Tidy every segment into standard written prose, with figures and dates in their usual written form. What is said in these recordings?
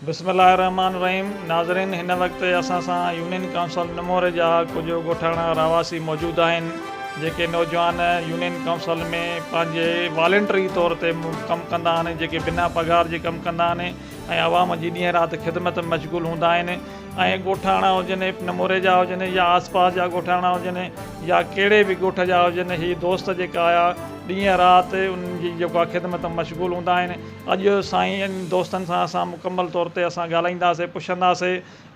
بسم الله الرحمٰن الرحيم ناظرين هن وقت اسان سان يونين ڪائونسل نموري جا ڪجهه ڳوٺاڻا رهواسي موجود آهن جيڪي نوجوان يونين ڪائونسل ۾ پنهنجي والنٽري طور تي ڪم ڪندا آهن جيڪي بنا پگهار جي ڪم ڪندا آهن ۽ عوام جي ڏينهن رات خدمت ۾ مشغول هوندا آهن ۽ ڳوٺاڻا هجن نموري جا هجن يا آس پاس جا ڳوٺاڻا هجن يا ڪهڙي به ڳوٺ جا هجن هي دوست جيڪا آيا ڏينهن رات انهن جي جيڪو آهي خدمت ۾ مشغول هوندا آهن اڄ سائين ان دوستن سان اسان مڪمل طور تي اسان ڳالهائينداسي پڇنداسي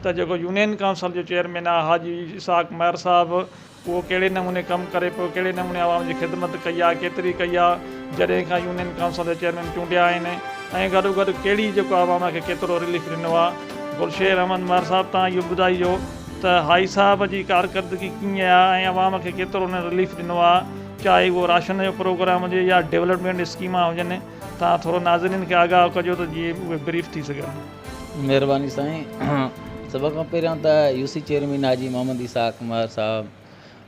ته جيڪو يونين ڪائونسل جو چيئرمين آهي حاجي اسحاق مهر صاحب اهو ڪهڙي نموني ڪم ڪري پيو، ڪهڙي نموني عوام جي خدمت ڪئي آهي، ڪيتري ڪئي آهي، جڏهن کان يونين ڪائونسل جا چيئرمين چونڊيا آهن ۽ گڏوگڏ ڪهڙي جيڪو عوام کي ڪيترو رليف ڏنو آهي. گلشير احمد مهر صاحب تان اهو ٻڌائجو ته هائي صاحب جي ڪارڪردگي ڪيئن آهي ۽ عوام کي ڪيترو انهن رليف ڏنو آهي چاهي اهو راشن جو پروگرام هجي يا ڊولپمينٽ اسڪيمان هجن تان ٿورو ناظرين کي آگاهه ڪجو ته جيئن اهي بريف ٿي سگهن. مهرباني سائين سڀ کان پهريان ته يو سي چيئرمين حاجي محمد اسحاق مهر صاحب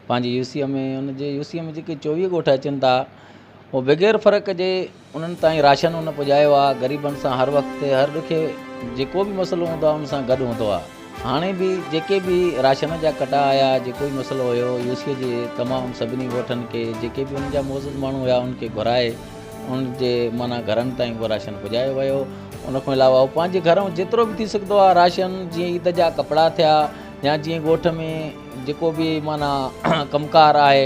پنهنجي يو سي ۾ ان جي يو سي ۾ جيڪي 24 ڳوٺ اچن ٿا هو بغير فرق جي انهن تائين راشن ان پڄايو آهي غريبن سان هر وقت هر ڏکي جيڪو به مسئلو هوندو آهي ان سان گڏ هوندو آهي هاڻي به جيڪي به راشن جا ڪٽا آيا جيڪو به مسئلو هيو يو سي جي تمام سڀني ڳوٺن کي جيڪي به ان جا معزز ماڻهو هيا ان کي گهرائي ان جي معنيٰ گهرن تائين اهو راشن پڄايو ويو ان کان علاوه هو پنهنجي گهرئون جيترو به ٿي سگهندو آهي راشن جيئن عيد جا ڪپڙا ٿيا يا جيئن ڳوٺ ۾ جيڪو به معنيٰ ڪم ڪار آهي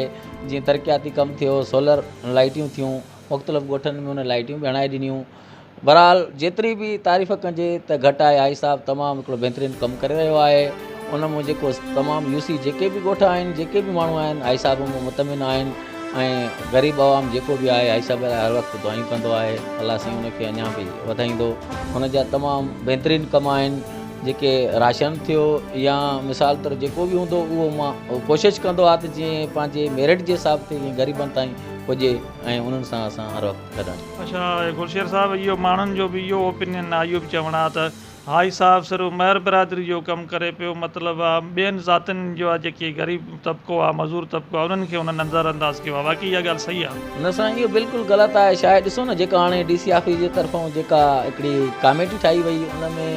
جيئن ترقياتي ڪم ٿيو سولر لائٽيون ٿيون مختلف ڳوٺن ۾ ان لائٽيون به هڻائي ڏنيون بهرحال جيتري به تعريف ڪجي ته گهٽ آهي حاجي صاحب تمام هڪڙو بهترين ڪم ڪري رهيو آهي ان مون جيڪو تمام يو سي جيڪي به ڳوٺ آهن جيڪي به ماڻهو آهن حاجي صاحب مون مطمئن آهن ۽ غريب عوام جيڪو به آهي حاجي صاحب لاء هر وقت دعائون ڪندو آهي الله سائين ان کي اڃا به وڌائيندو هن جا تمام بهترين ڪم آهن جيڪي راشن ٿيو يا مثال طور جيڪو به هوندو اهو مان ڪوشش ڪندو آهي ته جيئن پنهنجي ميرٽ جي حساب تي جيئن غريبن تائين پڄي ۽ انهن سان اسان هر وقت گڏ آهيون. اڇا گلشير صاحب اهو ماڻهن جو به اهو اوپينين آهي اهو به چوڻ آهي ته حاجي صاحب صرف مهر برادري جو ڪم ڪري پيو مطلب آ ٻين ذاتين جو آ جيڪي غريب طبقو آ مزور طبقو آ انهن کي هن نظر انداز ڪيو آ واقعي اها ڳالهه صحيح آ. نه سائين اهو بلڪل غلط آهي شايد ڏسو نه جيڪا هاڻي ڊي سي آفيس جي طرفون جيڪا هڪڙي ڪاميٽي ٺاهي وئي ان ۾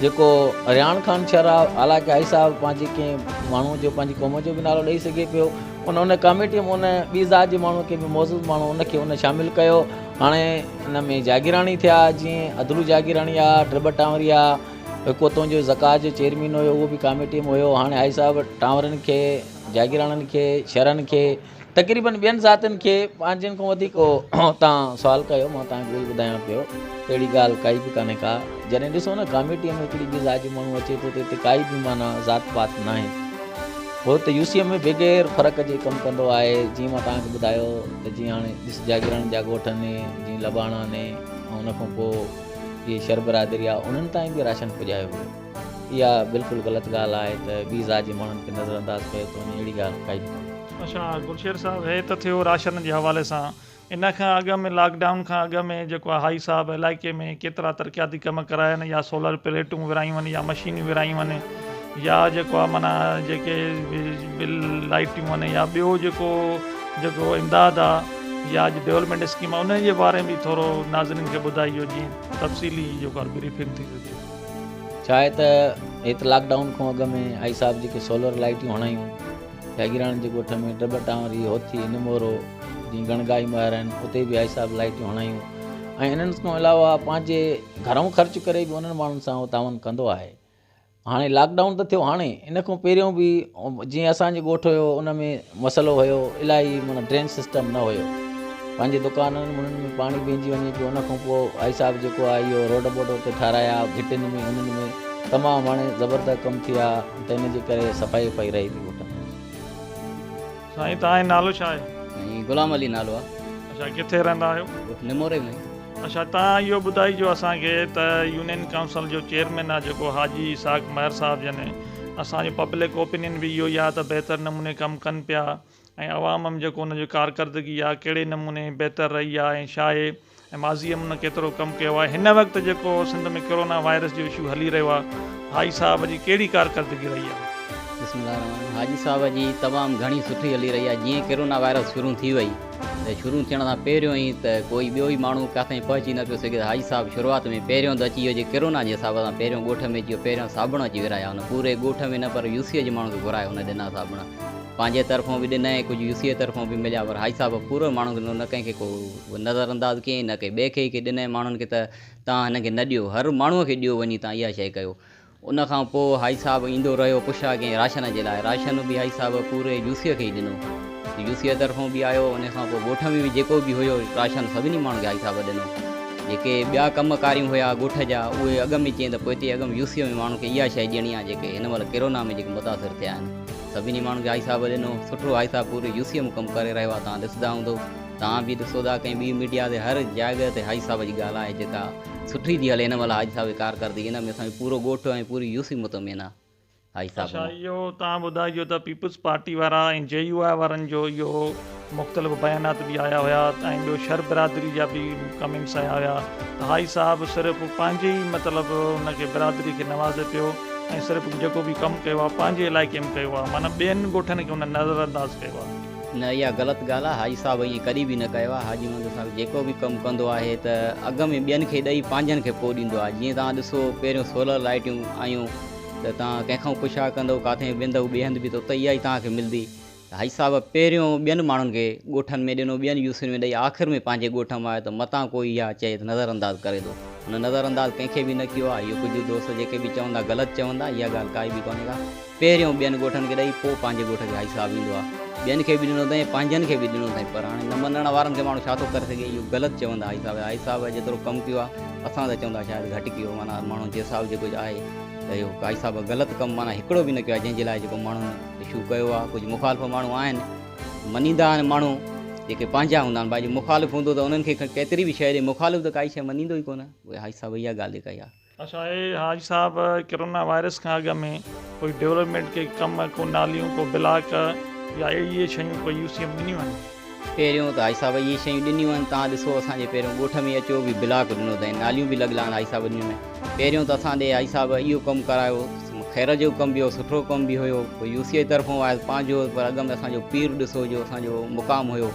جيڪو رياڻ خان شر آ حالانڪه حاجي صاحب پنهنجي ڪنهن ماڻهو جو پنهنجي قوم جو به نالو ڏئي سگهي پيو ان ان ڪاميٽي ۾ ان ٻي ذات جي ماڻهو کي به معزز ماڻهو ان کي ان شامل ڪيو هاڻي ان ۾ جاگيراڻي ٿيا جيئن ادلو جاگيراڻي آ ڊرٻ ٽانوري آ هڪ اتون جو زڪوات جو چيئرمين هيو اهو به ڪاميٽي ۾ هيو هاڻي حاجي صاحب ٽانورن کي جاگيراڻن کي شھرن کي تقريبن ٻين ذاتين کي پنهنجن کان وڌيڪ تان سوال ڪيو مان تان کي اهو ئي ٻڌايان پيو ته اهڙي ڳالهه ڪائي به ڪانهي ڪا جڏهن ڏسو نه ڪاميٽي ۾ هڪڙي ٻي ذات جو ماڻهو اچي ٿو ته هتي ڪائي به معنيٰ ذات پات ناهي هو ته يو سي ايم ۾ بغير فرق جي ڪم ڪندو آهي جيئن مان توهان کي ٻڌايو ته جيئن هاڻي ڏس جاگيراڻن جا ڳوٺ آهن جيئن لٻاڻا آهن ۽ ان کان پوء اهي شھر برادري آهي انهن تائين به راشن پڄايو ويو اها بلڪل غلط ڳالهه آهي ته ٻي ذات جي ماڻهن کي نظر انداز ڪيو ٿو وڃي اهڙي ڳالهه ڪائي به ڪانهي. اڇا گلشير صاحب هي ته ٿيو راشن جي حوالي سان ان کان اڳ ۾ لاڪ ڊائون کان اڳ ۾ جيڪو آهي حاجي صاحب علائقي ۾ ڪيترا ترقياتي ڪم ڪرايا آهن يا سولر پليٽون ورهايون آهن يا مشينيون ورهايون آهن يا جيڪو آهي معنيٰ جيڪي به لائٽيون آهن يا ٻيو جيڪو جيڪو امداد آهي يا ڊولپمينٽ اسڪيم آهي انهن جي باري ۾ ٿورو ناظرين کي ٻڌائجو جيئن تفصيلي جيڪو آهي بريفنگ ٿي سگهي. ڇا آهي ته هت لاڪ ڊائون کان اڳ ۾ حاجي صاحب جيڪي سولر لائٽيون هڻايون جاگيراڻن جي ڳوٺ ۾ ڊٻ ٽانوري، هوٿي، نمورو جي گڻگائي مهر آهن، اتي به حاجي صاحب لائٽيون هڻايون ۽ انهن کان علاوه پنهنجي گهرئون خرچ ڪري به انهن ماڻهن سان هو تعاون ڪندو آهي. هاڻي لاڪ ڊائون ته ٿيو هاڻي ان کان پهريون به جيئن اسان جو ڳوٺ هيو ان ۾ مسئلو هيو الاهي معنيٰ ڊرين سسٽم نه هيو پنهنجي دڪانن انهن ۾ پاڻي بيهجي وڃي پيو ان کان پوء حاجي صاحب جيڪو آهي اهو روڊ بوڊ اتي ٺارايا گهٽين ۾ انهن ۾ تمام هاڻي زبردست ڪم ٿيا ته ان جي ڪري صفائي وفائي رهي ٿي ڳوٺ ۾. سائين توهان جو نالو ڇا آهي؟ سائين غلام علي نالو آ. اڇا ڪٿي رهندا آهيو؟ ڳوٺ نموري ۾. اڇا توهان اهو ٻڌائجو اسان کي ته يونين ڪائونسل جو چيئرمين آ جيڪو حاجي اسحاق مهر صاحب جن اسان جو پبلڪ اوپينين به اهو ئي آ ته بهتر نموني ڪم ڪن پيا ۽ عوام م جيڪو ان جي ڪارڪردگي آ ڪهڙي نموني بهتر رهي آ ۽ ڇا آهي ۽ ماضيء ۾ ان ڪيترو ڪم ڪيو آهي هن وقت جيڪو سنڌ ۾ ڪرونا وائرس جو اشو هلي رهيو آهي حاجي صاحب جي ڪهڙي ڪارڪردگي رهي آهي. بسم الله الرحمن الرحيم حاجي صاحب جي تمام گهڻي سٺي هلي رهي آهي جيئن ڪرونا وائرس شروع ٿي وئي ته شروع ٿيڻ سان پهريون ئي ته ڪوئي ٻيو ئي ماڻهو ڪاٿئين پهچي نه پيو سگهي ته حاجي صاحب شروعات ۾ پهريون ته اچي ويو جي ڪرونا جي حساب سان پهريون ڳوٺ ۾ اچي ويو پهريون صابڻ اچي ورهايا هن پوري ڳوٺ ۾ نه پر يو سي جي ماڻهن کي گهرائي هن ڏنا صابڻ پنهنجي طرفون به ڏنائين ڪجهه يو سي جي طرفون به مليا پر حاجي صاحب پورو ماڻهن کي ڏنو نه ڪنهن کي ڪو نظر انداز ڪيائين نه ڪنهن ٻئي کي ئي ڏنائين ماڻهن کي ته تان هن کي نه ڏيو هر ماڻهو کي ڏيو وڃي تان اها شيء ڪيو ان کان پوء حاجي صاحب ايندو رهيو پڇا ڪيائين راشن جي لاء. راشن به حاجي صاحب پوري يوسيء کي ئي ڏنو. يوسيء طرفون به آيو، ان کان پوء ڳوٺ ۾ به جيڪو به هيو راشن سڀني ماڻهن کي حاجي صاحب ڏنو. جيڪي ٻيا ڪم ڪاريون هيا ڳوٺ جا اهي اڳ ۾ چيائين ته پوئتي اڳ ۾ يوسيء ۾ ماڻهن کي اها شيء ڏيڻي آهي جيڪي هن مهل ڪرونا ۾ جيڪي متاثر ٿيا آهن. سڀني ماڻهن کي حاجي صاحب ڏنو. سٺو حاجي صاحب پوري يوسيء ۾ ڪم ڪري رهيو آهي. توهان ڏسندا هوندؤ. توهان به ڏسو ٿا ڪنهن ٻي ميڊيا تي هر جاء تي حاجي صاحب جي ڳالهه آهي جيڪا سٺي ٿي هلي هن مهل حاجي صاحب جي ڪارڪردگي ان ۾ اسان جو پورو ڳوٺ ۽ پوري يوسي مطمئن آهي حاجي صاحب اڇا مان. اهو توهان ٻڌائجو ته پيپلز پارٽي وارا ۽ جي يو آء وارن جو اهو مختلف بيانات به آيا هيا ۽ ٻيو شر برادري جا به ڪمينٽس آيا هيا ته حاجي صاحب صرف پنهنجي ئي مطلب ان کي برادري کي نوازي پيو ۽ صرف جيڪو به ڪم ڪيو آهي پنهنجي علائقي ۾ ڪيو آهي معنيٰ ٻين ڳوٺن کي هن نظر انداز ڪيو آهي. نه اها غلط ڳالهه آهي حاجي صاحب ائين ڪڏهن به نه ڪيو آهي حاجي محمد صاحب جيڪو به ڪم ڪندو آهي ته اڳ ۾ ٻين کي ڏئي پنهنجن کي پوء ڏيندو آهي جيئن توهان ڏسو پهريون سولر لائيٽيون آيون ته توهان ڪنهن کان پڇا ڪندو ڪاٿي ويندو ٻئي هنڌ به ته اتي اها ئي توهان کي ملندي ته حاجي صاحب پهريون ٻين ماڻهن کي ڳوٺن ۾ ڏنو ٻين يوسين ۾ ڏئي آخر ۾ پنهنجي ڳوٺ ۾ آيو ته متان ڪوئي اها چئي ته نظر انداز ڪري ٿو هن نظر انداز ڪنهن کي به نه ڪيو آهي اهو ڪجهه دوست جيڪي به چوندا غلط چوندا اها ڳالهه ڪائي به ڪونهي ڪا پهريون ٻين ڳوٺن کي ڏئي پوء پنهنجي ڳوٺ کي حاجي صاحب ايندو آ. ٻين کي به ڏنو اٿائين پنهنجن کي به ڏنو اٿائين پر هاڻي نه مڃڻ وارن کي ماڻهو ڇا ٿو ڪري سگهي اهو غلط چوندا حاجي صاحب حاجي صاحب جيترو ڪم ڪيو آ اسان ته چوندا شايد گهٽ ڪيو معنيٰ ماڻهو جي حساب جيڪو آهي ته اهو حاجي صاحب غلط ڪم معنيٰ هڪڙو به نه ڪيو آ جنهن جي لاء جيڪو ماڻهن اشو ڪيو آ ڪجهه مخالف ماڻهو آهن مڃيندا آهن ماڻهو جيڪي پنهنجا هوندا آهن باقي مخالف هوندو ته انهن کي ڪيتري به شيء ڏي مخالف ته ڪائي شيء مڃيندو ئي ڪونه حاجي صاحب اها ڳالهه جيڪا آ. اڇا اي حاجي صاحب ڪرونا وائرس کان اڳ ۾ ڪوئي ڊولپمينٽ ڪي ڪم ڪو ناليون ڪو بلاڪ يا اهي شيون ڪوئي يو سي ايم ڏنيون آهن. پهريون ته حاجي صاحب اهي شيون ڏنيون آهن توهان ڏسو اسان جي پهريون ڳوٺ ۾ اچو به بلاڪ ڏنو اٿائين ناليون به لڳل آهن حاجي صاحب ڏنيون آهن پهريون ته اسان ڏي حاجي صاحب اهو ڪم ڪرايو خير جو ڪم به هو سٺو ڪم به هيو ڪو يو سي جي طرفون آيس پنهنجو پر اڳ ۾ اسان جو پير ڏسو جو اسان جو مقام هيو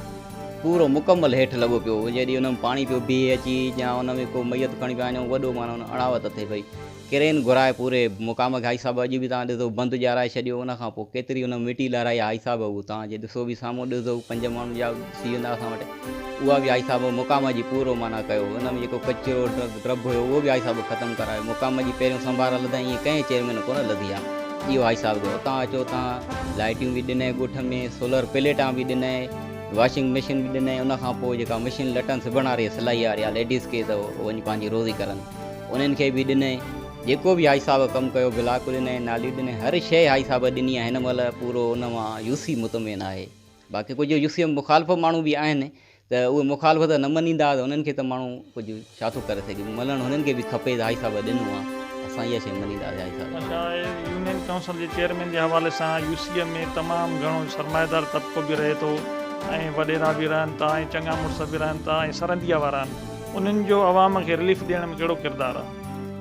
پورو مڪمل هيٺ لڳو پيو هو، جيڏي ان ۾ پاڻي پيو بيهي اچي يا ان ۾ ڪو ميت کڻي پيا وڃون، وڏو معنيٰ ان اڻاوت ٿئي پئي. ڪرين گهرائي پوري مقام کي حاجي صاحب اڄ به توهان ڏسو بند ڄارائي ڇڏيو، ان کان پوء ڪيتري ان مٽي لهرائي حاجي صاحب اهو توهان جي ڏسو به سامهون ڏسندو پنج ماڻهو جا ڏسي ويندا اسان وٽ اها به حاجي صاحب مقام جي پورو معنيٰ ڪيو ان ۾ جيڪو ڪچرو ڊرب هيو اهو به حاجي صاحب ختم ڪرايو مقام جي پهريون سنڀار لڌائين ائين ڪنهن چيئرمين ڪونه لڌي آهي اهو حاجي صاحب جو اتان اچو اتان لائٽيون به ڏنائين ڳوٺ ۾ سولر پليٽان به ڏنائين واشنگ مشين به ڏنائين ان کان پوء جيڪا مشين لٽن سبڻ واري سلائي واري آ ليڊيز کي ته وڃي پنهنجي روزي ڪرن انهن کي به ڏنائين جيڪو به حاجي صاحب ڪم ڪيو بلاڪ ڏنائين ناليون ڏنائين هر شيء حاجي صاحب ڏني آهي هن مهل پورو ان مان يوسي مطمئن آهي باقي ڪجهه يوسي مخالف ماڻهو به آهن ته اهي مخالفت نه مڃيندا ته انهن کي ته ماڻهو ڪجهه ڇا ٿو ڪري سگهي، مڃڻ هنن کي به کپي ته حاجي صاحب ڏنو آ، اسان اها شيء مڃينداسين حاجي صاحب. اڇا يونين ڪائونسل جي چيئرمين جي حوالي سان يو سي ۾ تمام گهڻو سرمائيدار طبقو به رهي ٿو ۽ وڏيرا به رهن ٿا ۽ چڱا مڙس به رهن ٿا ۽ سرنديء وارا آهن انهن جو عوام کي رليف ڏيڻ ۾ ڪهڙو ڪردار آ؟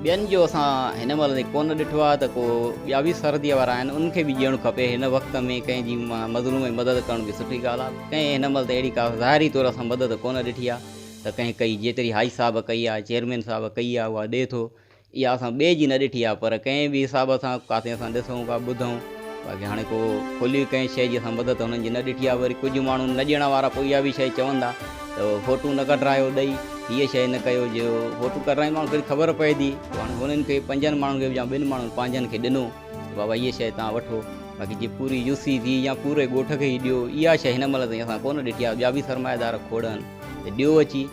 ٻين جو اسان هن مهل تائين ڪونه ڏٺو آهي ته ڪو ٻيا به سرحديء وارا آهن انهن کي به ڏيڻ کپي هن وقت ۾ ڪنهن جي مظلوم جي مدد ڪرڻ به سٺي ڳالهه آهي ڪنهن هن مهل تائين اهڙي ڪا ظاهري طور اسان مدد ڪونه ڏٺي آهي ته ڪنهن ڪئي جيتري حاجي صاحب ڪئي آهي چيئرمين صاحب ڪئي آهي اها ڏئي ٿو اها اسان ٻئي جي نه ڏٺي آهي پر ڪنهن به حساب سان ڪاٿي اسان ڏسون ڪا ٻڌون باقي هاڻي ڪو کلي ڪنهن شيء جي اسان مدد هنن جي نه ڏٺي آهي وري ڪجهه ماڻهو نه ڏيڻ وارا پوء اها به شيء چوندا ته فوٽو نه ڪڍرايو ڏئي هيء شيء نه ڪيو جو فوٽو ڪڍرائين ماڻهو کي خبر پئي ٿي پوء هاڻي هنن کي پنجن ماڻهن کي يا ٻن ماڻهن پنهنجن کي ڏنو ته بابا هيء شيء توهان وٺو باقي جي پوري يو سي ٿي يا پوري ڳوٺ کي ئي ڏيو اها شيء هن مهل تائين اسان ڪونه ڏٺي آهي ٻيا به سرمائيدار کوڙ آهن ته ڏيو اچي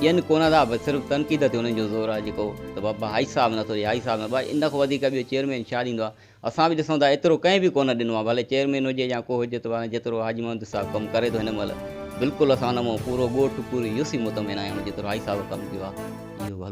ڏين ڪونه ٿا بس صرف تنقيد تي هنن جو زور آهي جيڪو ته بابا حاجي صاحب نٿو ڏئي حاجي صاحب نه ان کان وڌيڪ ٻيو چيئرمين ڇا ڏيندو آهي اسان به ڏسون ٿا ايترو ڪنهن به ڪونه ڏنو آهي ڀلي چيئرمين هجي يا ڪو هجي ته جيترو حاجي محمد صاحب ڪم ڪري ٿو هن مهل بلڪل اسان ان مان پورو ڳوٺ پوري يوسي مطمئن آهيون جيترو حاجي صاحب ڪم ڪيو آهي اهو ڀلو.